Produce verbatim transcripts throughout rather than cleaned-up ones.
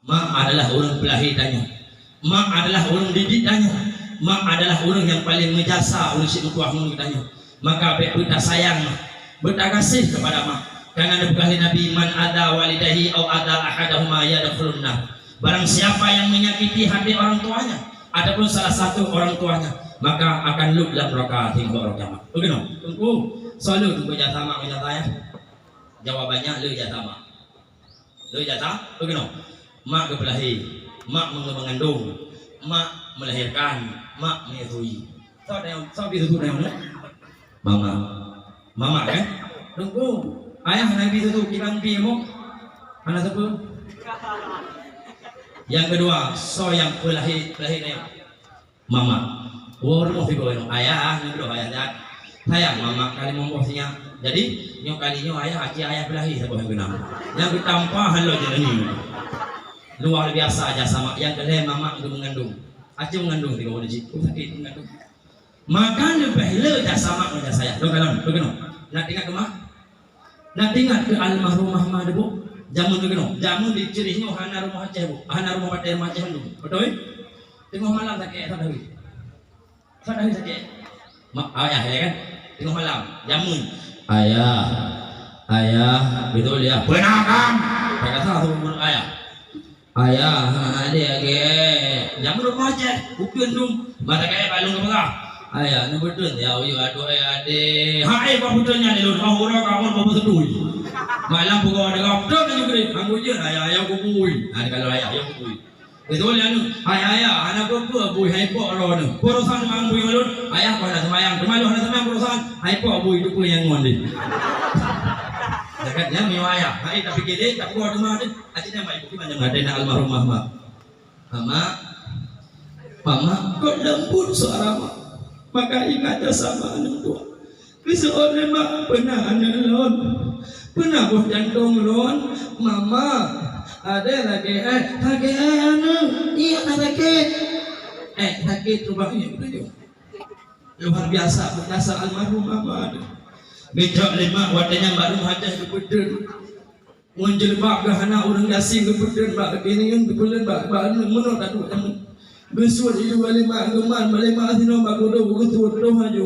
Mak adalah ureuëng peulahé tanyoe. Mak adalah ureuëng didik tanyoe. Mak adalah ureuëng nyang paleng meujasa ureuëng syiek meutuah ngon geutanyoe. Maka bék beutasayang, beutagaséh keupada mak. Karena geupeugah lé Nabi, "Man adza walidaihi au adza ahadahuma yadkhulun nar." Barang siapa yang menyakiti hati orang tuanya ataupun salah satu orang tuanya, maka akan lheueh lam neraka hingga hari kiamat. Begitu. Teungku, soe le teungku jasa mak ngon jasa ayah? Jawabannya le jasa mak. Lôn jasa, beugeunoe. Mak geupeulahé, mak mengandung, mak melahirkan, mak menyusui. Soe nyang, soe nyang meusui? Mama. Mama kan? Teungku, ayah hana geusui, kiban pih mo? Hana sapeue. Nyang keudua, soe nyang peulahé, peulahé nyoe? Mama. Woe rumoh sigoe nyoe, ayah, nyoe ayah that. Sayang mama ka limong boh sinyak. Jadi, nyoe kali nyoe ayah, aci ayah peulahé saboh nyang keunam. Nyang keutampa halo jeuet nyoe. Luar biasa jasa mak. Nyang keulhèe mama geumeungandung. Aci meungandung sigoe nyoe cit. Oh, sakét meungandung. Maka leubeh le jasa mak ngon jasa ayah. Dong kalon, beugeunoe. Na teuingat keu mak? Na teuingat keu almarhumah ma deuh, Bu? Jameun geukeunoe, jameun di Ceureih nyoe hana rumoh Aceh, Bu. Hana rumoh batèe rumoh Aceh mandum. Beutôi? Teungoh malam sakét, sakét. Sakét, sakét. Mak, ayah, ya kan? Teungoh malam, jameun. "Ayah, ayah," beutôi ya. "Peue na, Kang?" Ka kasa su mulut ayah. "Ayah, adék lagèe." Jameun rumoh Aceh, bukon dum. Mata kaya balong keupeugah. "Ayah, neubeuteun ya, uyuek adoe adék." "Hai, bah beuteun nyan lôn, oh, uroe kamoe bah beutôi." Malam pukon dua belas, "Beutôi nyoe, Grit." "Hana jeuet, ayah, ayah kubui." Nah, kalau ayah, ayah kubui. Beutôi nyan, "Hai, ayah, hana peue-peue, bui, hai pok droeneuh." "Peurasaan mang bui ngon lôn." "Ayah, bah hana seumayang." "Teuma lôn hana seumayang peurasaan." "Hai pok bui, teupeue nyang ngon deh." Dekat nyan meunyoe ayah, hai tapi kidéh, tak pukon teuma deh. Akhirnya mak ibu gimana menghadapi almarhumah mak? "Mama, mama," kok lembut suara mak. Maka ingat jasa mak aneuk tuha. Geuseuôt lé mak, "Peue na aneuk lôn? Peue na boh jantong lôn?" "Mama, adék lagèe, eh, lagèe aneuk, iya na sakét." Eh, sakét rubah iya beutôi. Luar biasa peugasa almarhum mama tu. Geucok lé mak watèe nyan bak rumoh Aceh geupeuteun. Ngon jilbab geuh hana ureueng gasien geupeuteun bak keubineungan geupeuleuen bak, bak aneuk meunoe taduek jameun. Geusuet ilu lima geuman, lima sinoe bak gudong geusuet toh aju.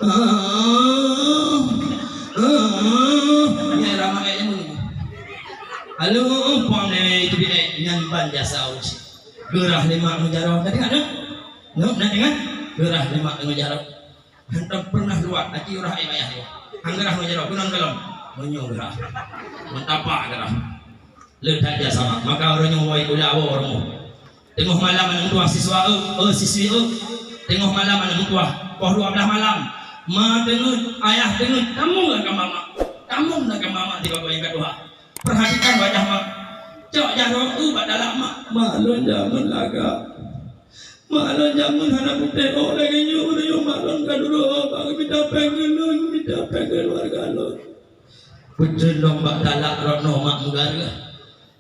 Ah, ah, ah. Nyan ramai jameun. Halo, pom lé teubiet nyan ban jasa uci. Geurah lima meujaroe. Tadi ada? Nyoe na ingat? Geurah lima meujaroe. Hantom pernah luwat, aci urah ayah nyoe. Hang geurah ngon jaroe, keunan galom. Meunyoe geurah. Meutapak geurah. Le that jasa mak. Maka uroe nyoe woe kula woe rumoh. Teungoh malam aneuk meutuah siswa eu, eu siswi eu. Teungoh malam aneuk meutuah, poh dua belas malam. Ma teungeut, ayah teungeut, tamong lam kama mak. Tamong lam kama mak di babah nyang ka tuha. Perhatikan wajah mak. Cok jaroe eu bak dalak mak. Mak lôn jameun lagak. Mak lôn jameun hana putéh ôk lagèe nyoe, uroe nyoe mak lôn ka dudoe ôk bak geumita péng keu lôn, geumita péng keu keuluwarga lôn. Peuteun lom bak dalak rot noe mak meugareuh.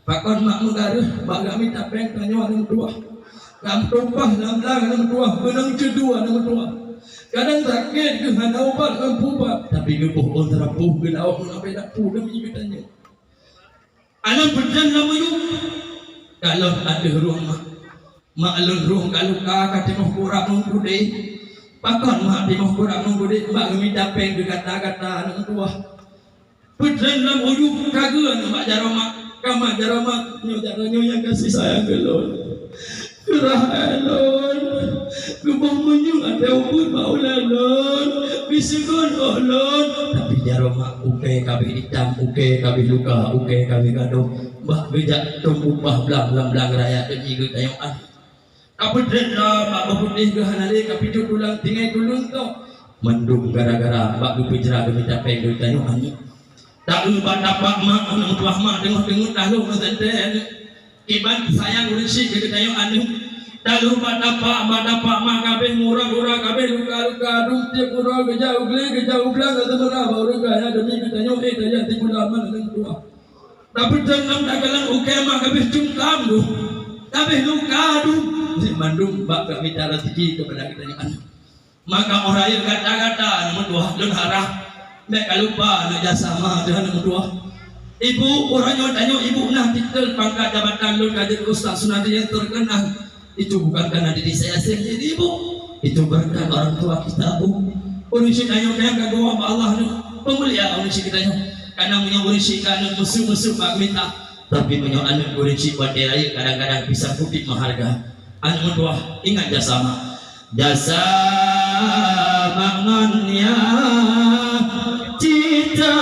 Pakon mak meugareuh bak geumita péng tanyoe aneuk meutuah. Lam tumpah lam blang aneuk meutuah, beunang ceudu aneuk meutuah. Kadang sakét geuh hana ubat ngon pubat, tapi geuboh ôn seurapôh geulawok ngon abée dapu demi geutanyoe. Aneuk peuteun lam miyueb, kalon ateueh rueng mak. Mak lôn rueng ka luka ka timoh kurab ngon keudéh. Pakon mak timoh kurab ngon keudéh bak geumita péng keu gata-gata aneuk meutuah. Peuteun lam uyueb ka geu aneuk bak jaroe mak, ka mak jaroe mak, nyoe jaroe nyoe nyang gaséh sayang keu lôn. Geurah lôn, geuboh minyeuk até ubeut bak ulèe lôn, geuseugon ôk lôn, tapi jaroe mak ukèe ka abéh itam, ukèe ka abéh luka, ukèe ka abéh gadôh, bah geujak tom upah blang lam blang raya demi geutanyoe aneuk. Ka peutrép lom bak boh putéh geuh hana lé, ka picut tulang tinggai tuleueng tok. Mandum gara-gara bak geupeujra geumita péng geutanyoe aneuk. Taeu bak tapak mak, aneuk meutuah mak, teungoh teungeut tahlôh ngon santée aneuk. Kiban sayang ureueng syiek keu geutanyoe aneuk. Tahlôh bak tapak, bak tapak mak ka abéh mura-mura, ka abéh luka-luka, dum tiep uroe geujak u glé, geujak u blang, ka teumura bak ureueng kaya demi geutanyoe, eh, tajak sikula man aneuk meutuah. Tapi teungoh takalon ukèe mak ka abéh cungkam dum, ka abéh luka dum, jih mandum bak geumita raseuki keupada geutanyoe aneuk. Maka óh rayeuk gata-gata aneuk meutuah, lôn harab bèk ka lupa aneuk jasa ma teuh aneuk meutuah. Ibu, uroe nyoe tanyoe ibu na titel pangkat jabatan lôn ka jeuet Ustaz Sunadi nyang terkenal. Itu bukan karena diri saya sendiri, Bu. Itu berkat orang tua kita, Bu. Ureueng syik tanyoe nyang ka geuwoe bak Allah nyoe, peumulia ureueng syik geutanyoe. Kadang meunyoe ureueng syik ka aneuk meuseu-meuseu bak geumita, tapi meunyoe aneuk ureueng syik watèe rayeuk kadang-kadang pisang putéh meuharga. Aneuk meutuah, ingat jasa mak. Jasa mak ngon yah, cita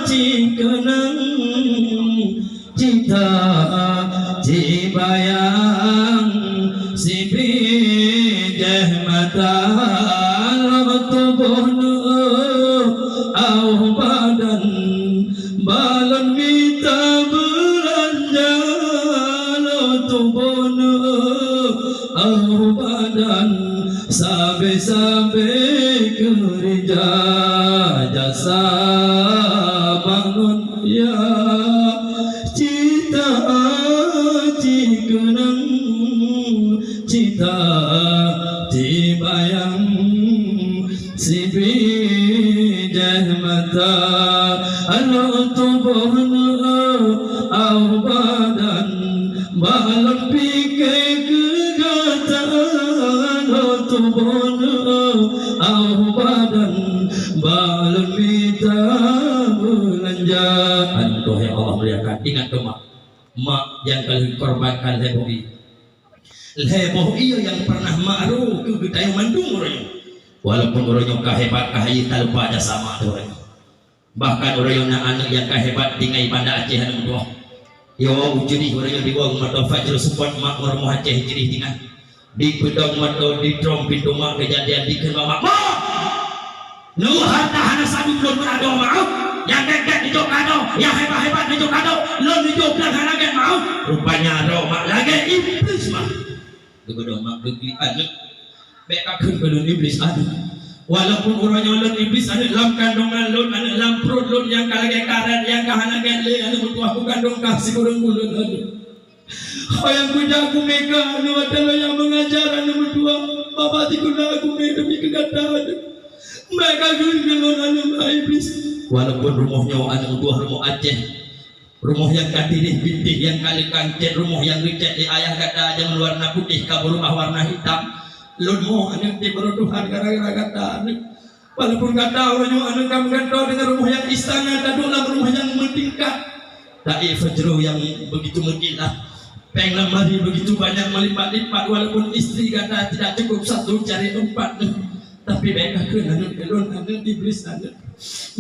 cikeunong, cita cibayang, sibri jeh mata lom tuboh neuh, auh badan. Balon mita beulanja lôn tuboh neuh, auh badan sabe-sabe keureuja jasa bangon ya cita cikeunong cita cibayang sibri jeh mata, aneuk tuboh neuh, auh badan, balon pike keu gata, aneuk tuboh neuh, auh badan, balon mita beulanja. Aneuk tuboh nyang Allah muliakan, ingat keu mak. Mak nyang ka lheueh korbankan lhèe boh ié. Lhèe boh ié nyang pernah mak ro keu geutanyoe mandum uroe nyoe. Walaupun uroe nyoe ka hebat, ka hayeu, talupa jasa mak teuh uroe nyoe. Bahkan uroe nyoe na aneuk nyang ka hebat tinggai Banda Aceh aneuk meutuah. Yo, ujeudi uroe nyoe diwoe meuto Fajrul Support mak ngon rumoh Aceh jeudi tinggai. Dipeudong meuto, didrong pintoe mak, keujadian dikheun bak mak, "Mak! Neuharta hana sabe lôn meurado mak, nyang gét-gét neujok kado, nyang hebat-hebat neujok kado, lôn neujok blang hana gét mak." Rupanya droe mak lagèe Iblis mak. Geubeudôh mak geuklik aneuk. Bèk kakheun keu lôn Iblis aneuk. Walaupun uroe nyoe lôn Iblis aneuk lam kandongan lôn, aneuk lam pruet lôn nyang ka lagèe karet, nyang ka hana gét lé aneuk meutuah, kukandong kah sikureueng buleuen aneuk. Ho nyang kujak gumé kah aneuk watèe lôn nyang meungajar aneuk meutuah, babah sikula gumé demi keu gata aneuk. Bèk kakheun keu lôn aneuk mak Iblis. Walaupun rumoh nyoe aneuk meutuah rumoh Aceh, rumoh nyang ka tireh bintéh nyang ka leukang cét, rumoh nyang geucét lé ayah gata jameun warna putéh ka beurubah warna hitam. Lôn mo aneuk teuh beureutuhan gara-gara gata aneuk. Walaupun gata uroe nyoe aneuk ka meugantoe deungon rumoh nyang istana, taduek lam rumoh nyang meutingkat, taék fajroh nyang begitu meukilat, péng lamari begitu banyak meulipat-lipat, walaupun istri gata tidak cukup satu, cari empat, tapi bèk kakheun aneuk keu lôn aneuk Iblis aneuk.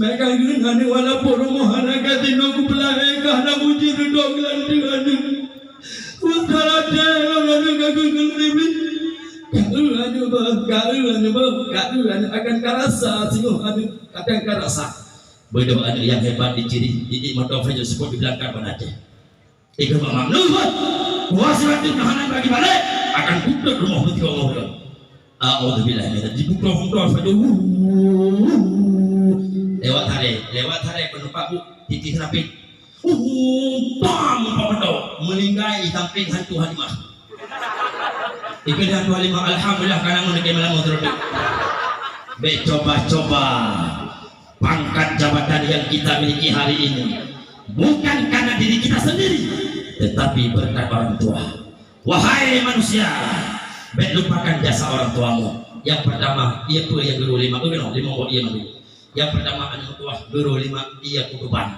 Bèk kakheun aneuk, walaupun rumoh hana ka jinoe kupeulahé, ka hana mujeuet reudok geulanteue aneuk. Watèe lôn aneuk ka geugeuh Iblis. Ka eu aneuk beuh, ka eu aneuk beuh, ka eu aneuk, akan karasa singoh aneuk, akan karasa. Beudôh aneuk nyang hebat diciri, didik moto Fajrul Support di beulangkat Banda Aceh. Ikeu mak, mak, "Lôn buet! Kuasa ratus nahanan bagi balek, akan kutot rumoh meutigong ngobrol." A'udzubillah, diputoh-putoh saja. Lewat hari, lewat hari penumpang bu, titi senapi. Uh, bam, bam, bam, meulinggai sampéng hantu Halimah. Ikeu hantu Halimah, alhamdulillah, kana ngon lagèe malam terus. Bèk coba-coba pangkat jabatan yang kita miliki hari ini bukan karena diri kita sendiri, tetapi berkat orang tua. Wahai manusia, bèk lupakan jasa orang tuamu. Yang pertama, ié peue nyang geuro lima, geuro lima buah ié mandum. Yang pertama, aneuk tuah geuro lima ié kutuban.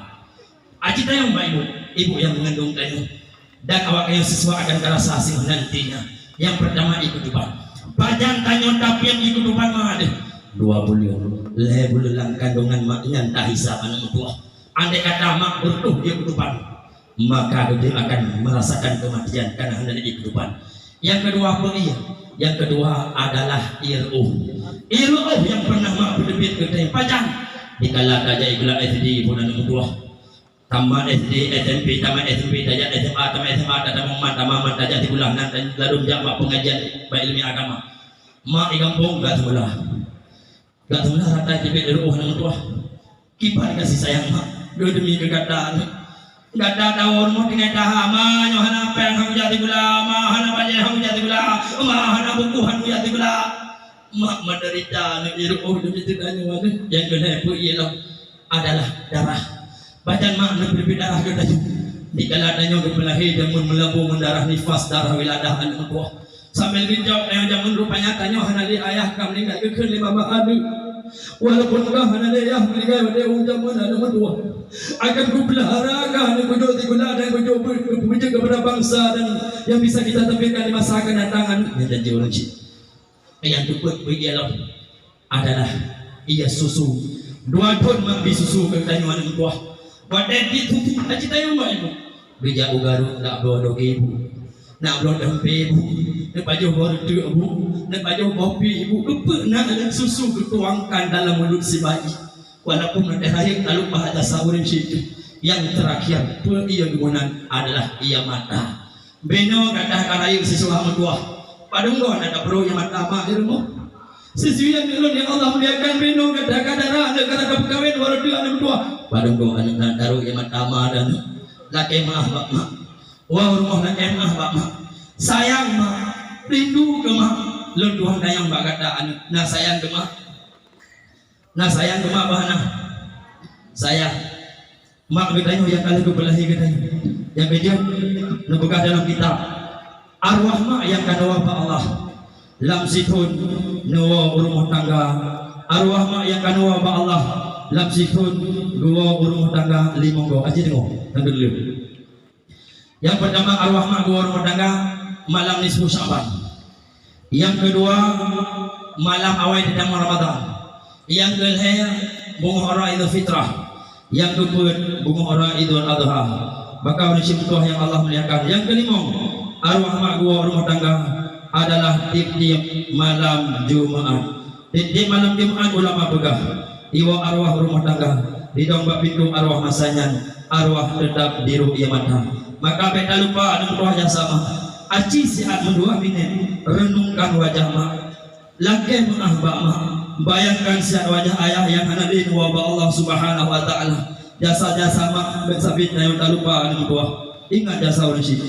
Aci tanyoe bak ibu, ibu yang mengandung tanyoe, dan awak tanyoe siswa akan terasa hasil nantinya. Yang pertama, ié kutuban. Pajan tanyoe tapian ié kutuban ma deh? Dua buleuen, lhèe buleuen lam kandungan mak nyan tahisab aneuk meutuah. Andai kata mak beureutoh ié kutuban, maka geutanyoe akan merasakan kematian karena hana ié kutuban. Yang kedua, apa ié? Yang kedua adalah ié reu'oh. Ié reu'oh yang pernah mak peuteubiet keu geutanyoe pajan. Dikala tajak sikula S D pun aneuk meutuah. Tamat S D, S M P, tamat S M P, tajak S M A, tamat S M A, tatamong mat, tamat mat, tajak sikula nan, ladôm jak bak pengajian, bak ileumèe agama. Mak di gampông, gak sikula. Gak sikula rata teubiet reu'oh aneuk meutuah. Kiban kasih sayang mak, demi keu gata aneuk. Gata tawoe rumoh tinggai taha, "Ma, nyoe hana péng han kujak sikula, ma, hana bajèe han kujak sikula, ma, hana buku han kujak sikula." Mak menderita aneuk, ié reu'oh demi geutanyoe aneuk. Nyang keulhèe peue ié lom adalah darah. Badan mak neupeubiet darah geutanyoe. Dikala tanyoe geupeulahé jameun meulabu ngon darah nifas, darah wiladah aneuk meutuwah. Sambil geujaweueb tanyoe jameun, rupanya tanyoe hana lé ayah ka meuninggai, geukheun lé babah aneuk. Walaupun ka hana lé ayah meuninggai watée u jameun aneuk meutuwah, akan kupeulahara ka aneuk kujok sikula dan kujok beuet keu peubeujeuk keupada bansa dan yang bisa kita tampilkan di masa akan datang. Nyan janji ureuëng cit. Nyang teupeuet bagi alam adalah ia susu. Dua thon mak bi susu keu tanyoe aneuk meutuwah. Watée bi susu aci tanyoe mak ibu. Geujak u Garut nak bloe doge ibu. Nak bloe dompet ibu. Nak pajoh boh reuteuek ibu. Nak pajoh boh pi ibu. Keupeue nak lé susu geutuangkan dalam mulut si bayi. Walaupun watée rayeuk talupa jasa ureuëng cit. Nyang terakhir, peue ia geugunan adalah ia mata. Binoe gata ka rayeuk siswa meutuwah. Padum goe na tapeurok ia mata mak di rumoh? Siswa nyang ulôn nyang Allah muliakan, binoe gata ka dara aneuk gata ka peukawen walau dua aneuk meutuwah. Padum goe aneuk na tapeurok ia mata mak dan lakée meuah bak mak. Woe rumoh lakée meuah bak mak. Sayang mak, rindu keu mak. Lôn tuan sayang bak gata aneuk. Na sayang keu mak? Na sayang keu mak bah na? Sayang. Mak geutanyoe nyang ka lheueh geupeulahé geutanyoe. Nyang keujeuet neupeugah dalam kitab, arwah mak nyang ka neuwoe bak Allah lam sithon neuwoe u rumoh tangga. Arwah mak nyang ka neuwoe bak Allah lam sithon geuwoe u rumoh tangga limong goe. Aci deungoe, nyang keudua. Nyang peurtama arwah mak geuwoe u rumoh tangga malam nisfu Sya'ban. Nyang keudua, malam awai teutamong Ramadan. Nyang keulhée, beungoh uroe Idul Fitrah. Nyang keupeuet, beungoh uroe Idul Adha. Maka ureuëng syiek meutuwah nyang Allah muliakan. Nyang keulimong, arwah mak geuwoe u rumoh tangga adalah tieb-tieb malam Jumaat. Tieb-tieb malam Jumaat ulama peugah, iwoe arwah u rumoh tangga, didong bak pintoe arwah masa nyan, arwah teutap dirok ia mata. Maka bék talupa aneuk meutuwah jasa mak. Aci siat meudua minét, reunungkan wajah mak. Lakée meuah bak mak. Bayangkan siat wajah ayah nyang hana lé neuwoe bak Allah Subhanahu wa Ta'ala. Jasa-jasa mak bék sabé tanyoe talupa aneuk meutuwah. Ingat jasa ureuëng syiek.